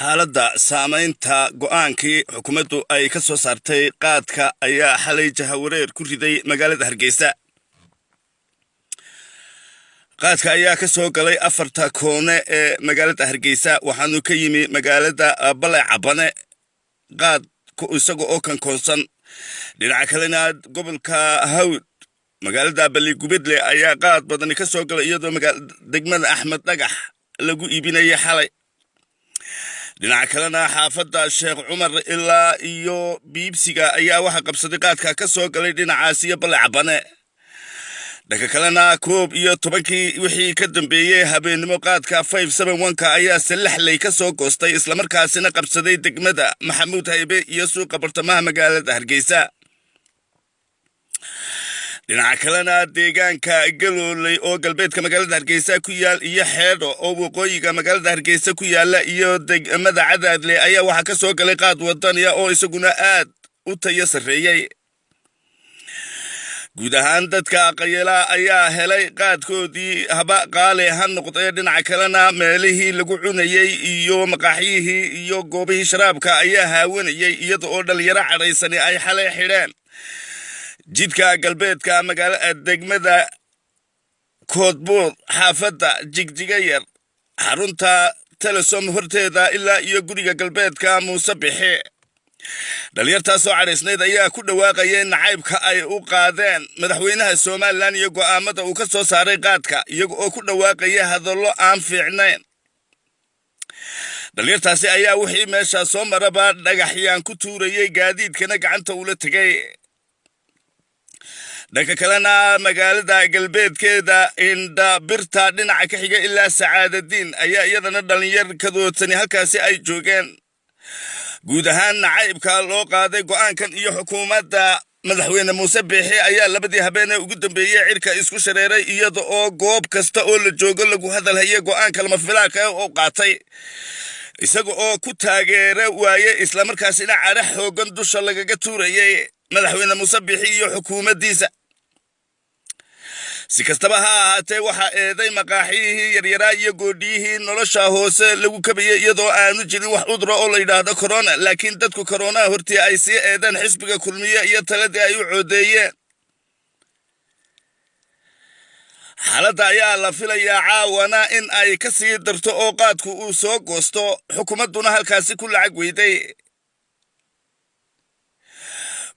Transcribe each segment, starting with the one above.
Xaaladda saamaynta go'aankii xukuumaddu ay ka soo saartay qaadka ayaa xalay jahawareer ku riday magaalada Hargeysa. Qaadka ayaa ka soo galay afarta koone ee magaalada Hargeysa, waxaanu ka yimi magaalada Balay Cabane qaad isaga oo kankoonsan. Dhinaca kalena, gobolka Hawd, magaalada Baligubedle ayaa qaad badani ka soo galay, iyadoo degmada Axmed Dhagax lagu iibinayay xalay. Dhinaca kalena, xaafadda Sheekh Cumar ilaa iyo Biibsiga ayaa waxaa qabsaday qaadka ka soo galay dhinacaas iyo Balay Cabane. Dhanka kalena, 11-kii wixii ka dambeeyey habeennimo, qaadka 571-ka ayaa Salaxley ka soo goostay, islamarkaasina qabsaday degmada Maxamuud Haybe iyo suuqa bartamaha magaalada Hargeysa. Dhinaca kalena, deegaanka Galooley oo galbeedka magaalada Hargeysa ku yaal iyo Xeedho oo waqooyiga magaalada Hargeysa ku yaala iyo degmada Cadaadle ayaa waxaa ka soo galay qaad wadaniya oo isaguna aad u tayo sarreeyey. Guud ahaan, dadka qayeelaha ayaa helay qaadkoodii, haba qaale ha noqdee. Dhinaca kalena, meelihii lagu cunayey iyo maqaaxyihii iyo goobihii sharaabka ayaa haawanayay, iyada oo dhalinyaro cadhaysani ay xalay xidheen jidka galbeedka magaala degmada Koodbuur, xaafadda Jigjiga Yar, xarunta Telesom horteeda ilaa iyo guriga galbeedka Muuse Bixe. Dhalinyartaasoo cadhaysnayd ayaa ku dhawaaqayay nacaybka ay u qaadeen madaxweynaha Somaliland iyo go'aamada uu ka soo saaray qaadka, iyaga oo ku dhawaaqaya hadallo aan fiicnayn. Dhalinyartaasi ayaa wixii meesha soo maraba dhagaxyaan ku tuurayay, gaadiidkana gacanta ula tegay. Dhanka kalena, magaalada galbeedkeeda Indhabirta dhinaca ka xiga ilaa Sacaadadiin ayaa iyadana dhalinyar kadoodsani halkaasi ay joogeen. Guud ahaan, nacaybka loo qaaday go'aankan iyo xukuumadda madaxweyne Muuse Biixi ayaa labadii habeenee ugu dambeeyey cirka isku shareeray, iyada oo goob kasta oo la joogo lagu hadalhayay go'aanka lama filaanka oo qaatay, isaga oo ku taageera waaye, islamarkaasina cadho xoogan dusha lagaga tuurayay madaxweyne Muuse Biixi iyo xukuumaddiisa. Si kastaba ha ahaatee, waxaa eeday maqaaxiyihii yaryaraa iyo goodhiyihii nolosha hoose lagu kabayay, iyadoo aanu jirin wax cudura oo la yidhaahdo corona, laakiin dadku koronaha hortii ay sii eedeen xisbiga Kulmiye iyo taladii ay u coodeeyeen. Xaaladda ayaa la filayaa caawana in ay ka sii darto oo qaadku uu soo goosto, xukuumadduna halkaasi ku lacag weyday.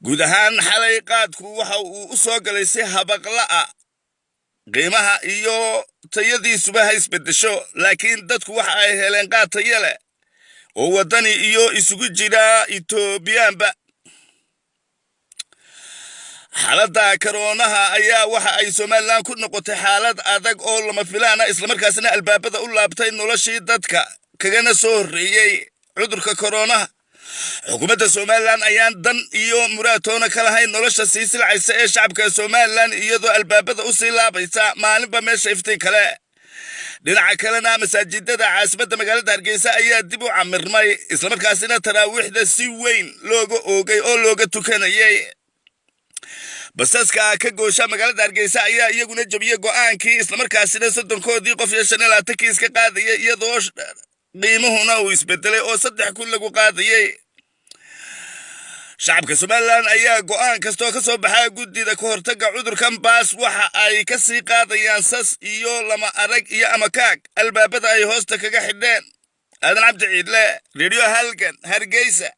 Guud ahaan, xalay qaadku waxa uu u soo galay si habaqla'a, qiimaha iyo tayadiisuba ha isbeddesho, laakiin dadku waxa ay heleen qaad tayo leh oo waddani iyo isugu jira Etoobiyaanba. Xaaladda karoonaha ayaa waxa ay Somaliland ku noqotay xaalad adag oo lama filaana, islamarkaasina albaabada u laabtay noloshii dadka kagana soo horreeyey cudurka koroonaha. Xukuumadda Somaliland ayaan dan iyo muraadtoona ka lahayn nolosha sii silcaysa ee shacabka Somaliland, iyadoo albaabada usii laabaysa maalinba meesha iftiin kale. Dhinaca kalena, masaajidada caasimadda magaalada Hargeysa ayaa dib u camirmay, islamarkaasina taraawiixda si weyn looga oogay oo looga tukanayay. Basaska ka goosha magaalada Hargeysa ayaa iyaguna jabiyey go'aankii, islamarkaasina 30-koodii qof iyo 25-kii iska qaadayay, iyadoo qiimuhuna uu isbedelay oo 3000 lagu qaadayay. Shacabka Somaliland ayaa go'aan kastoo ka soo baxaa guddida ka hortagga cudurkan baas waxa ay ka sii qaadayaan sas iyo lama arag iyo amakaag albaabada ay hoosta kaga xidheen. Aadan Cabdi Ciidle, Redio Halgan, Hargeysa.